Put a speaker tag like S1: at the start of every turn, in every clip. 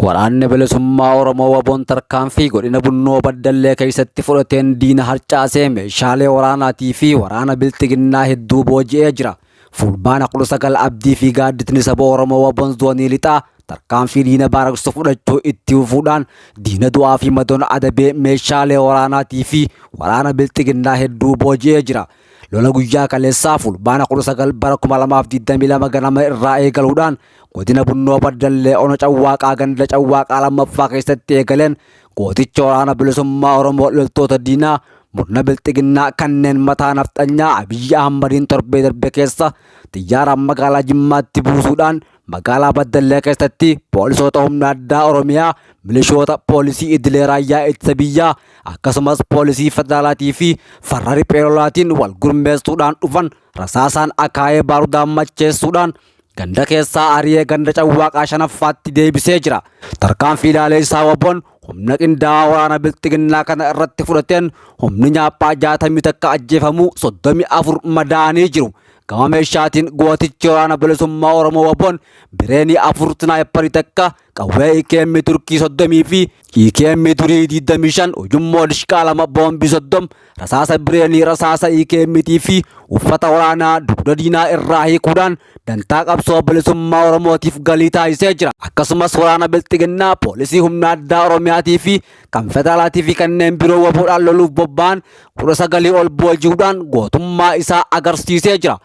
S1: Waraanni Bilisummaa Oromoo WBOn tarkaanfii godina Bunnoo Baddallee keessatti fudhateen diina harcaasee meeshaalee waraanaatii fi waraana Bilxiginnaa hedduu booji'ee jira. Fulbaana 19 abdii fi gaaddisni saba Oromoo WBOn zoonii lixaa tarkaanfii diina baaraqsu fudhachuu itti fufuudhaan diina du'aa fi madoon adabee meeshaalee waraanaatii fi waraana Bilxiginnaa hedduu booji'ee jira. Lola guyyaa kaleessaa Fulbaana 19 bara 2022 ganama irraa eegaluudhaan godina Bunnoo Baddallee Ona Cawwaaqaa ganda Cawwaaqaa lammaffaa keessatti eegaleen gooticha waraana bilisummaa Oromoo loltoota diinaa murna bilxiginnaa kanneen mataa nafxanyaa Abiyyi Ahmadiin torbee darbe keessa xiyyaaraan magaalaa Jimmaatti buusuudhaan magaalaa Baddallee keessatti poolisoota humna addaa Oromiyaa, milishoota poolisii idilee raayyaa ittisa biyyaa akkasumas poolisii federaalaatii fi farra riphee lolaatiin wal gurmeessuudhaan dhufan rasaasaan akaayee baarudaan macheessuudhaan ganda keessaa ari'ee ganda Cawwaaqaa shanaffaatti deebisee jira. Tarkaanfii ilaalee isaa WBOn humna qindaa'aa waraana bilxiginnaa kana irratti fudhateen humni nyaaphaa 61 ajjeefamuu 34 madaa'anii jiru. Gama meeshaatiin gootichi waraana bilisummaa Oromoo WBOn bireenii 4 sinaayipparii 1 qawwee IKM Turkii 30 fi IKM durii 25 ujummoo dishqaa 2 boombii 30 rasaasa bireenii rasaasa IKMT fi uffata waraanaa dugda diinaa irraa hiikuudhaan dantaa qabsoo bilisummaa Oromootiif galii taasisee jira. Akkasumas waraana bilxiginnaa poolisii humna addaa Oromiyaatii fi kan federaalaatii fi kanneen biroo WBOdhaan loluuf bobba'an 19 ol booji'uudhaan gootummaa isaa agarsiisee jira.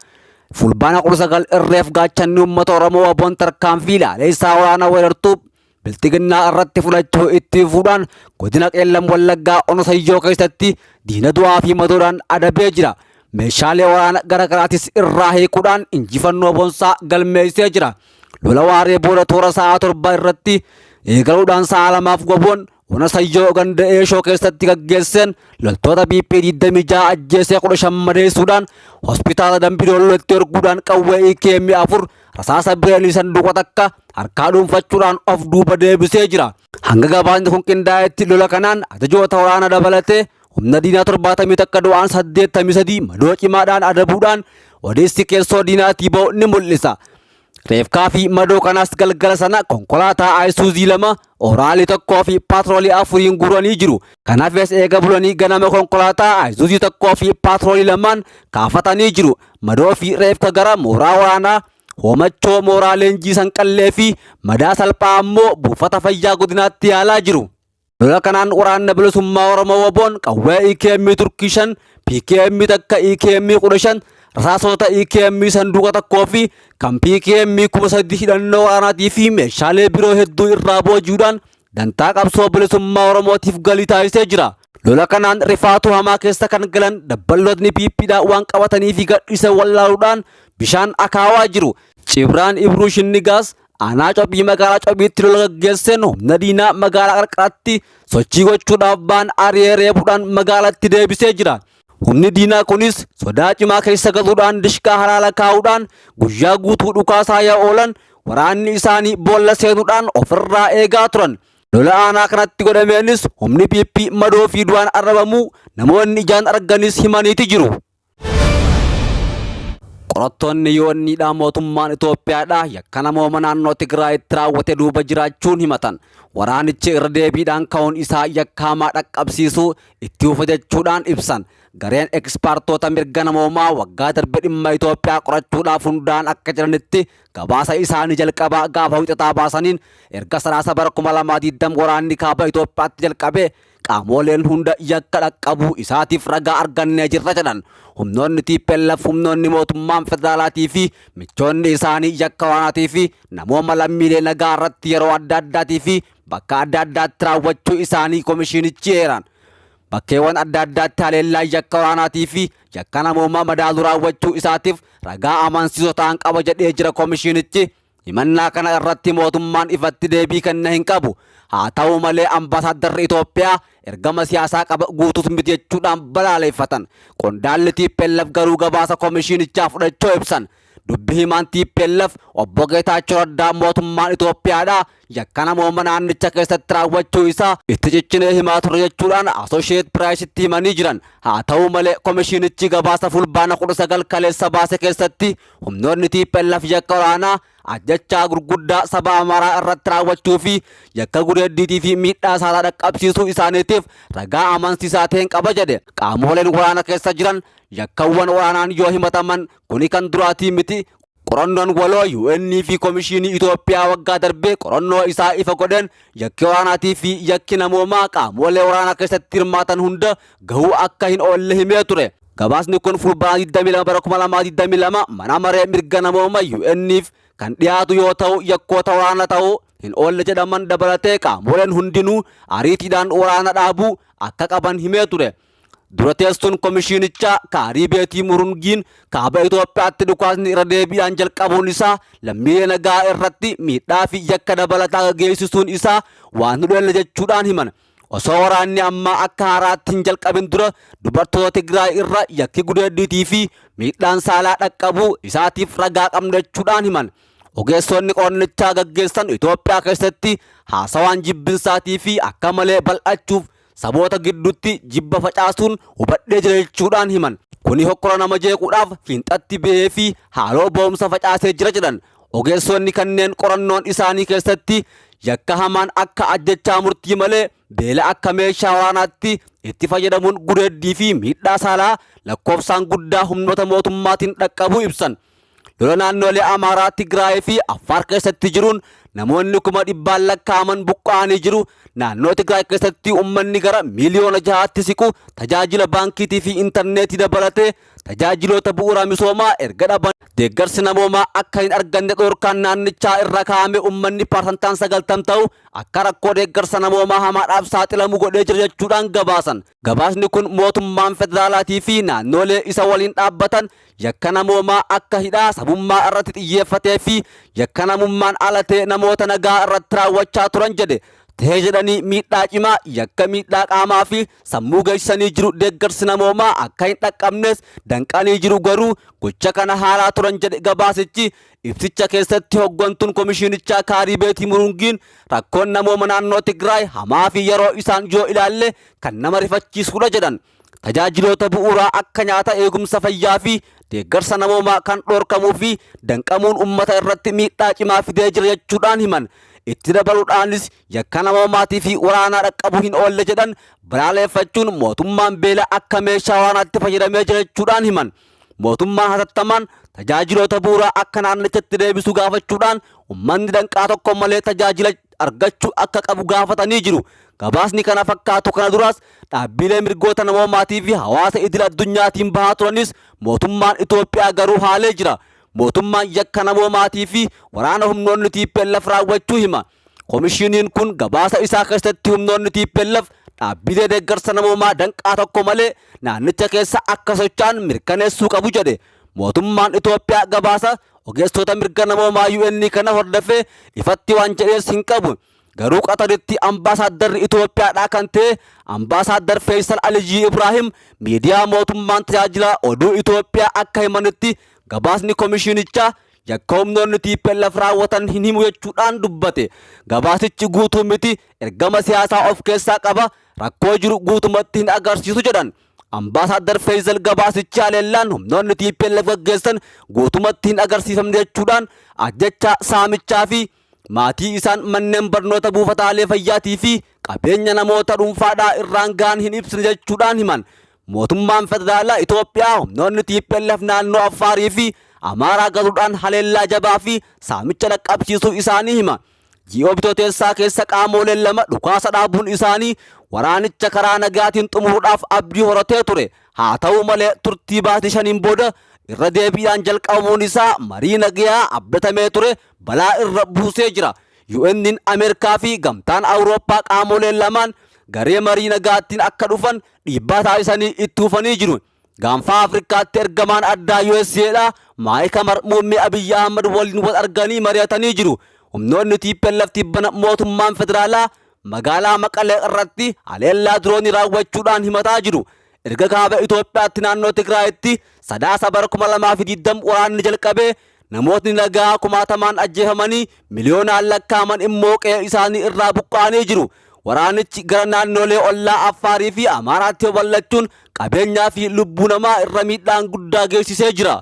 S1: Fulbaana 19 irreef gaachanni uummata Oromoo WBOn tarkaanfii ilaalee isaa waraana weerartuu bilxiginnaa irratti fudhachuu itti fufuudhaan godina Qeellam Wallaggaa Ona Sayyoo keessatti diina du'aa fi madoodhaan adabee jira. Meeshaalee waraana gara garaatis irraa hiikuudhaan injifannoo boonsaa galmeessee jira. Lola waaree booda toora sa'a 7 irratti eegaluudhaan sa'a 2f WBOn Ona Sayyoo ganda Eeshoo keessatti gaggeesseen loltoota BP 26 ajjeesee 15 madeessuudhaan hospitaala Dambi Doollootti erguudhaan qawwee IKM 4 rasaasa bireenii sanduuqa takka harkaa dhuunfachuudhaan of duuba deebisee jira. Hanga gabaasni kun qindaa'etti lola kanaan ajajoota waraana dabalatee humna diinaa 71 du'aan 83 madoo cimaadhaan adabuudhaan odeessi keessoo diinaatii ba'u ni mul'isa. Reefkaa fi madoo kanaas galgala sana konkolaataa Ayisuuzii 2, Oraalii 1 fi paatroolii 4n guuranii jiru. Kanaafis eega bulanii ganama konkolaataa Ayisuuzii 1 fi paatroolii 2n kaafatanii jiru. Madoo fi reefka gara mooraa waraanaa Hoomachoo mooraa leenjii Sanqallee fi madaa salphaa ammoo buufata fayyaa godinaatti yaalaa jiru. Lola kanaan waraanna bilisummaa Oromoo WBOn qawwee IKM Turkii 5, PKM 1, IKM 15, rasaasota IKM sanduuqa 1 fi kan PKM 3000 hidhannoo waraanaatii fi meeshaalee biroo hedduu irraa booji'uudhaan dantaa qabsoo bilisummaa Oromootiif galii taasisee jira. Lola kanaan rifaatuu hamaa keessa kan galan dabballootni PP dhaan waan qabatanii fi gadhiisan wallaaluudhaan bishaan akaawaa jiru. Cibraan Ibruu Shinnigaas Aanaa Cophii magaalaa Cophiitti lola gaggeesseen humna diinaa magaalaa qarqaratti sochii gochuudhaaf ba'an ari'ee reebuudhaan magaalatti deebisee jira. Humni diinaa kunis sodaa cimaa keessa galuudhaan dishqaa halaala kaa'uudhaan guyyaa guutuu dhukaasaa yoo oolan waraanni isaanii boolla seenuudhaan ofirraa eegaa turan. Lola aanaa kanatti godhameenis humni PP madoo fi du'aan arrabamuu namoonni ijaan arganis himaniiti jiru. Qorattoonni UN'dhaa mootummaan Itoophiyaadhaa yakka namooma naannoo Tigraayitti raawwate duuba jiraachuun himatan. Waraanichi irra deebiidhaan ka'uun isaa yakka hamaa dhaqqabsiisuu itti fufa jechuudhaan ibsan. Gareen ekspaartoota mirga namoomaa waggaa darbe dhimma Itoophiyaa qorachuudhaaf hundaa'an akka jedhanitti gabaasa isaanii jalqabaa gaafa Wixataa baasaniin erga Sadaasa bara 2020 waraanni kaaba Itoophiyaatti jalqabee Qaamoleen hunda yakka dhaqqabuu isaatiif ragaa argannee jirra jedhan. Humnoonni tplf, humnoonni mootummaan federaalaatii fi michoonni isaanii yakka waraanaatii fi namooma lammiilee nagaa irratti yeroo adda addaatii fi bakka adda addaatti raawwachuu isaanii komishiinichi eeran. Bakkeewwan adda addaatti haleellaa yakka waraanaatii fi yakka namoomaa madaalu raawwachuu isaatiif ragaa amansiisoo ta'an qaba jedhee jira komishiinichi. Himannaa kana irratti mootummaan ifatti deebii kenne hin qabu. Haa ta'u malee ambaasaaddarri Itoophiyaa ergama siyaasaa qaba guutuus miti jechuudhaan balaaleeffatan. Qondaalli tplf garuu gabaasa komishiinichaa fudhachuu ibsan. Dubbi himaan tplf obbo Geetaachoo Raddaa mootummaan Itoophiyaadhaa yakka namooma naannicha keessatti raawwachuu isaa itti cichinee himaa turre jechuudhaan Associated Pressitti himanii jiran. Haa ta'u malee, komishinichi gabaasa Fulbaana 19 kaleessa baase keessatti humnoonni TPLF yakka waraanaa, ajjechaa gurguddaa saba Amaaraa irratti raawwachuu fi yakka gudeeddiitii fi miidhaa saalaa dhaqqabsiisuu isaaniitiif ragaa amansiisaa ta'een qaba jedhe. Qaamoleen waraana keessa jiran yakkawwan waraanaan yoo himataman kuni kan duraatii miti. Qorannoon waloo UN fi Komishinii Itoophiyaa waggaa darbee qorannoo isaa ifa godheen yakki waraanaatii fi yakki namoomaa qaamolee waraanaa keessatti hirmaatan hunda gahuu akka hin oolle himee ture. Gabaasni kun Fulbaana 22 bara 2022 mana maree mirga namooma UN'if kan dhiyaatu yoo ta'u, yakkoota waraana ta'uu hin oolle jedhaman dabalatee qaamoleen hundinuu ariitiidhaan waraana dhaabuu akka qaban himee ture. Dura teessuun komishiinichaa Kaarii Beetii Murungiin kaaba Itoophiyaatti dhukaasni irra deebiidhaan jalqabuun isaa lammiilee nagaa irratti miidhaa fi yakka dabalataa geessisuun isaa waan hin oolle jechuudhaan himan. Osoo waraanni ammaa akka haaraatti hin jalqabin dura dubartoota Tigraay irra yakki gudeeddiitii fi miidhaan saalaa dhaqqabuu isaatiif ragaa qabna jechuudhaan himan. Ogeessonni qorannichaa gaggeessan Itoophiyaa keessatti haasawaan jibbinsaatii fi akka malee bal'achuuf saboota gidduutti jibba facaasuun hubadhee jira jechuudhaan himan. Kuni hokkora nama jeequudhaaf fiinxatti bahee fi haaloo ba'umsa facaasee jira jedhan. Ogeessonni kanneen qorannoon isaanii keessatti yakka hamaan akka ajjechaa murtii malee, beela akka meeshaa waraanaatti itti fayyadamuun, gudeeddii fi miidhaa saalaa lakkoofsaan guddaa humnoota mootummaatiin dhaqqabuu ibsan. Lola naannolee Amaaraa, Tigraay fi Affaar keessatti jiruun namoonni 100,000 lakkaa'aman buqqa'anii jiru. Naannoo Tigraay keessatti uummanni gara 6 miiliyoona siqu tajaajila baankiitii fi intarneetii dabalatee tajaajiloota bu'uura misoomaa erga dhaban, deeggarsi namoomaa akka hin arganne dhorkaan naannichaa irra kaa'ame uummanni 90% ta'u akka rakkoo deeggarsa namoomaa hamaadhaaf saaxilamu godhee jira jechuudhaan gabaasan. Gabaasni kun mootummaan federaalaatii fi naannolee isa waliin dhaabbatan yakka namoomaa akka hidhaa sabummaa irratti xiyyeeffatee fi yakka namummaan ala ta'e namoota nagaa irratti raawwachaa turan jedhe. Ta'ee jedhanii miidhaa cimaa, yakka miidhaa qaamaa fi sammuu geessisanii jiru, deeggarsi namoomaa akka hin dhaqqabnes danqanii jiru, garuu gocha kana haalaa turan jedhe gabaasichi. Ibsicha keessatti hooggantuun komishiinichaa Kaarii Beetii Murungiin rakkoon namooma naannoo Tigraay hamaa fi yeroo isaan yoo ilaalle kan nama rifachiisudha jedhan. Tajaajiloota bu'uuraa akka nyaata, eegumsa fayyaa fi deeggarsa namoomaa kan dhorkamuu fi danqamuun ummata irratti miidhaa cimaa fidee jira jechuudhaan himan. Itti dabaluudhaanis yakka namoomaatii fi waraanaa dhaqqabuu hin oolle jedhan balaaleffachuun mootummaan beela akka meeshaa waraanaatti fayyadamee jira jechuudhaan himan. Mootummaan hatattamaan tajaajiloota bu'uuraa akka naannichatti deebisu gaafachuudhaan uummanni danqaa tokko malee tajaajila argachuu akka qabu gaafatanii jiru. Gabaasni kana fakkaatu kana duraas dhaabbilee mirgoota namoomaatii fi hawaasa idil addunyaatiin bahaa turanis mootummaan Itoophiyaa garuu haalee jira. Mootummaan yakka namoomaatii fi waraana humnoonni TPLF raawwachuu hima. Komishiiniin kun gabaasa isaa keessatti humnoonni TPLF dhaabbilee deeggarsa namoomaa danqaa tokko malee naannicha keessa akka socho'an mirkaneessuu qabu jedhe. Mootummaan Itoophiyaa gabaasa ogeessota mirga namoomaa UN kana hordofee ifatti waan jedhees hin qabu. Garuu Qaxaritti ambaasaaddarri Itoophiyaadhaa kan ta'e Ambaasaaddar Feysal Aliyyii Ibraahim miidiyaa mootummaan tajaajila oduu Itoophiyaa akka himanitti, gabaasni komishiinichaa yakka humnoonni TPLF raawwatan hin himu jechuudhaan dubbate. Gabaasichi guutuu miti, ergama siyaasaa of keessaa qaba, rakkoo jiru guutumatti hin agarsiisu jedhan. Ambaasaaddar Feysal gabaasichi haleellaan humnoonni TPLF gaggeessan guutumatti hin agarsiifamne jechuudhaan ajjecha, saamichaa fi maatii isaan manneen barnoota, buufataalee fayyaatii fi qabeenya namoota dhuunfaadhaa irraan gahan hin ibsine jechuudhaan himan. Mootummaan federaalaa Itoophiyaa humnoonni TPLF naannoo Affaarii fi Amaaraa galuudhaan haleellaa jabaa fi saamicha dhaqqabsiisuu isaanii hima. Ji'oo Bitootessaa keessa qaamoleen lama dhukaasa dhaabuun isaanii waraanicha karaa nagaatiin xumuruudhaaf abdii horatee ture. Haa ta'u malee, turtii baatii 5n booda irra deebiidhaan jalqabamuun isaa marii nagayaa abdatamee ture balaa irra buusee jira. UN'n, Ameerikaa fi Gamtaan Awurooppaa qaamoleen lamaan garee marii nagaattiin akka dhufan dhiibbaa taasisanii itti fufanii jiru. Gaanfa Afrikaatti ergamaan addaa USAdha Maayik Hamar muummee Abiyyi Ahmad waliin wal arganii mari'atanii jiru. Humnoonni TPLF tibbana mootummaan federaalaa magaalaa Maqalee irratti haleellaa diroonii raawwachuudhaan himataa jiru. Erga kaaba Itoophiyaatti naannoo Tigraayitti Sadaasa bara 2020 waraanni jalqabee Namootni nagaa kumaatamaan ajjeefamanii miliyoonaan lakkaa'aman immoo qe'ee isaanii irraa buqqa'anii jiru. Waraanichi gara naannolee ollaa Affaarii fi Amaaraatti babal'achuun qabeenyaa fi lubbuu namaa irra miidhaan guddaa geessisee jira.